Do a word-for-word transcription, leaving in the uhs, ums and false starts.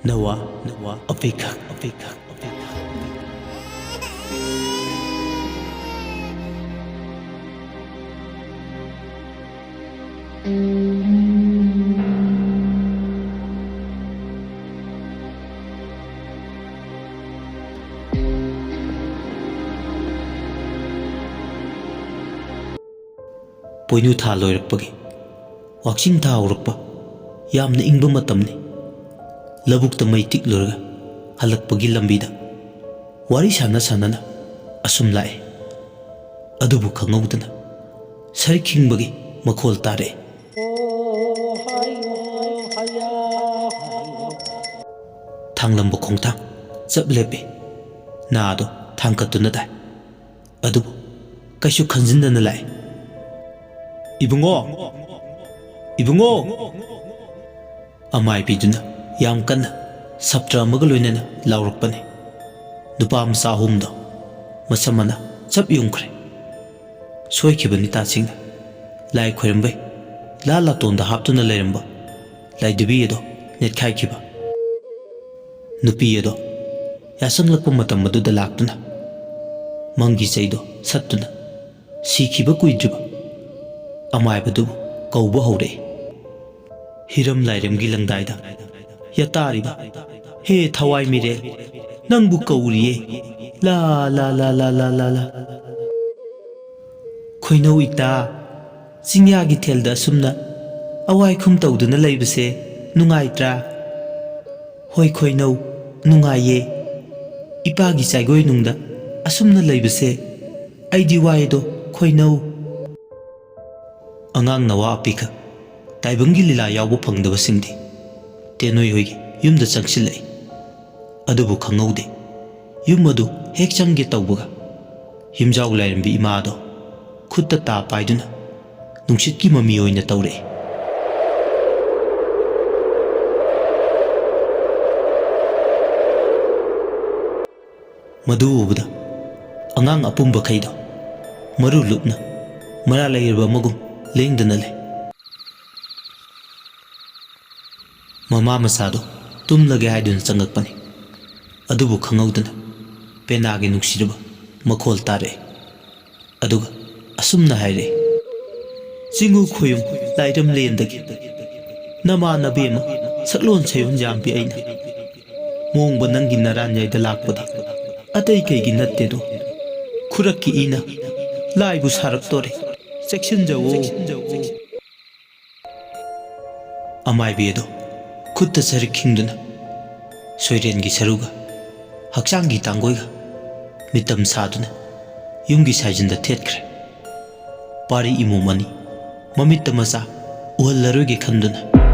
ꯅꯋꯥ, ꯅꯋꯥ, ꯑꯄꯤꯛꯈꯛ, ꯑꯄꯤꯛꯈꯛ, ꯑꯄꯤꯛꯈꯛ꯫ ꯄꯣꯏꯅꯨ ꯊꯥ ꯂꯣꯏꯔꯛꯄꯒꯤ ꯋꯥꯛꯆꯤꯡ ꯊꯥ ꯍꯧꯔꯛꯄ, ꯌꯥꯝꯅ ꯏꯪꯕ ꯃꯇꯝꯅꯤ꯫ ꯂꯧꯕꯨꯛꯇ ꯃꯩ ꯇꯤꯛꯂꯨꯔꯒ ꯍꯜꯂꯛꯄꯒꯤ ꯂꯝꯕꯤꯗ ꯋꯥꯔꯤ ꯁꯥꯟꯅ ꯁꯥꯟꯅꯅ ꯑꯁꯨꯝ ꯂꯥꯛꯑꯦ꯫ ꯑꯗꯨꯕꯨ ꯈꯪꯍꯧꯗꯅ ꯁꯔꯤꯛ ꯈꯤꯡꯕꯒꯤ ꯃꯈꯣꯜ ꯇꯥꯔꯛꯑꯦ꯫ ꯊꯥꯡꯂꯝꯕ ꯈꯣꯡꯊꯥꯡ ꯆꯞ ꯂꯦꯞꯄꯦ꯫ ꯅꯥꯗꯣ ꯊꯥꯡꯒꯠꯇꯨꯅ ꯇꯥꯏ꯫ ꯑꯗꯨꯕꯨ ꯀꯩꯁꯨ ꯈꯟꯖꯤꯟꯗꯅ ꯂꯥꯛꯏ꯫ "ꯏꯕꯨꯡꯉꯣ! ꯏꯕꯨꯡꯉꯣ!" ꯑꯃꯥꯏꯕꯤꯗꯨꯅ ꯌꯥꯝ ꯀꯟꯅ ꯁꯞꯇ꯭ꯔ ꯑꯃꯒ ꯂꯣꯏꯅꯅ ꯂꯥꯎꯔꯛꯄꯅꯤ꯫ ꯅꯨꯄꯥ ꯃꯆꯥ ꯑꯍꯨꯝꯗꯣ ꯃꯁꯝ ꯃꯅꯥ ꯆꯞ ꯌꯨꯡꯈ꯭ꯔꯦ꯫ ꯁꯣꯏꯈꯤꯕꯅꯤ ꯇꯥꯁꯤꯡꯅ ꯂꯥꯏ ꯈꯣꯏꯔꯝꯕꯩ ꯂꯥ ꯂꯥꯇꯣꯟꯗ ꯍꯥꯞꯇꯨꯅ ꯂꯩꯔꯝꯕ ꯂꯥꯏꯙꯤꯕꯤ ꯑꯗꯣ ꯅꯦꯠꯈꯥꯏꯈꯤꯕ꯫ ꯅꯨꯄꯤ ꯑꯗꯣ ꯌꯥꯆꯪꯂꯛꯄ ꯃꯇꯝ ꯑꯗꯨꯗ ꯂꯥꯛꯇꯨꯅ ꯃꯪꯒꯤ ꯆꯩꯗꯣ ꯁꯠꯇꯨꯅ ꯁꯤꯈꯤꯕ ꯀꯨꯏꯗ꯭ꯔꯤꯕ ꯑꯃꯥꯏꯕꯗꯨꯕꯨ ꯀꯧꯕ ꯍꯧꯔꯛꯏ꯫ ꯍꯤꯔꯝ ꯂꯥꯏꯔꯦꯝꯒꯤ ꯂꯪꯗꯥꯏꯗ ꯌꯥꯇꯥꯔꯤꯕ, "ꯍꯦ ꯊꯋꯥꯏ ꯃꯤꯔꯦꯜ, ꯅꯪꯕꯨ ꯀꯧꯔꯤꯌꯦ꯫ ꯂꯥ, ꯂꯥ, ꯂꯥ, ꯂꯥ, ꯂꯥ, ꯂꯥ, ꯂꯥ꯫ ꯈꯣꯏꯅꯧ ꯏꯇꯥ, ꯆꯤꯡꯌꯥꯒꯤ ꯊꯦꯜꯗ ꯑꯁꯨꯝꯅ ꯑꯋꯥꯏꯈꯨꯝ ꯇꯧꯗꯨꯅ ꯂꯩꯕꯁꯦ ꯅꯨꯡꯉꯥꯏꯇ꯭ꯔꯥ?" "ꯍꯣꯏ ꯈꯣꯏꯅꯧ, ꯅꯨꯡꯉꯥꯏꯌꯦ꯫ ꯏꯄꯥꯒꯤ ꯆꯥꯏꯒꯣꯏꯅꯨꯡꯗ ꯑꯁꯨꯝꯅ ꯂꯩꯕꯁꯦ ꯑꯩꯗꯤ ꯋꯥꯏꯗꯣ ꯈꯣꯏꯅꯧ꯫" ꯑꯉꯥꯡ ꯅꯋꯥ ꯑꯄꯤꯈꯛ ꯇꯥꯏꯕꯪꯒꯤ ꯂꯤꯂꯥ ꯌꯥꯎꯕ ꯐꯪꯗꯕꯁꯤꯡꯗꯤ ꯇꯦꯅꯣꯏ ꯍꯣꯏꯒꯤ ꯌꯨꯝꯗ ꯆꯪꯁꯤꯜꯂꯛꯏ꯫ ꯑꯗꯨꯕꯨ ꯈꯪꯍꯧꯗꯦ, ꯌꯨꯝ ꯑꯗꯨ ꯍꯦꯛ ꯆꯪꯒꯦ ꯇꯧꯕꯒ ꯌꯨꯝꯖꯥꯎ ꯂꯥꯏꯔꯦꯝꯕꯤ ꯏꯃꯥꯗꯣ ꯈꯨꯠꯇ ꯇꯥ ꯄꯥꯏꯗꯨꯅ ꯅꯨꯡꯁꯤꯠꯀꯤ ꯃꯃꯤ ꯑꯣꯏꯅ ꯇꯧꯔꯛꯏ꯫ ꯃꯗꯨ ꯎꯕꯗ ꯑꯉꯥꯡ ꯑꯄꯨꯝꯕꯈꯩꯗꯣ ꯃꯔꯨ ꯂꯨꯞꯅ ꯃꯔꯥ ꯂꯩꯔꯕ ꯑꯃꯒꯨꯝ ꯂꯦꯡꯗꯅ ꯂꯩ꯫ ꯃꯃꯥ ꯃꯆꯥꯗꯣ ꯇꯨꯝꯂꯒꯦ ꯍꯥꯏꯗꯨꯅ ꯆꯪꯉꯛꯄꯅꯤ꯫ ꯑꯗꯨꯕꯨ ꯈꯪꯍꯧꯗꯅ ꯄꯦꯅꯥꯒꯤ ꯅꯨꯡꯁꯤꯔꯕ ꯃꯈꯣꯜ ꯇꯥꯔꯛꯑꯦ꯫ ꯑꯗꯨꯒ ꯑꯁꯨꯝꯅ ꯍꯥꯏꯔꯛꯏ, "ꯆꯤꯡꯉꯨ ꯈꯣꯌꯨꯝ ꯂꯥꯏꯔꯝꯂꯦꯟꯗꯒꯤ ꯅꯃꯥꯟꯅꯕꯤ ꯑꯃ, ꯁꯛꯂꯣꯟ ꯁꯌꯣꯟ ꯌꯥꯝꯕꯤ ꯑꯩꯅ ꯃꯣꯡꯕ ꯅꯪꯒꯤ ꯅꯔꯥꯟꯌꯥꯏꯗ ꯂꯥꯛꯄꯗꯤ ꯑꯇꯩ ꯀꯩꯒꯤ ꯅꯠꯇꯦꯗꯣ, ꯈꯨꯔꯛꯀꯤ ꯏꯅ ꯂꯥꯏꯕꯨ ꯁꯥꯔꯛꯇꯣꯔꯦ, ꯆꯦꯛꯁꯤꯟꯖꯧꯑꯣ"꯫ ꯑꯃꯥꯏꯕꯤ ꯑꯗꯨ ꯈꯨꯠꯇ ꯁꯔꯤꯛ ꯈꯤꯡꯗꯨꯅ ꯁꯣꯏꯔꯦꯟꯒꯤ ꯁꯔꯨꯒ ꯍꯛꯆꯥꯡꯒꯤ ꯇꯥꯡꯒꯣꯏꯒ ꯃꯤꯇꯝ ꯁꯥꯗꯨꯅ ꯌꯨꯝꯒꯤ ꯁꯥꯏꯖꯤꯟꯗ ꯊꯦꯠꯈ꯭ꯔꯦ꯫ ꯄꯥꯔꯤ ꯏꯃꯣꯝ ꯑꯅꯤ ꯃꯃꯤꯠꯇ ꯃꯆꯥ ꯎꯍꯜꯂꯔꯣꯏꯒꯦ ꯈꯟꯗꯨꯅ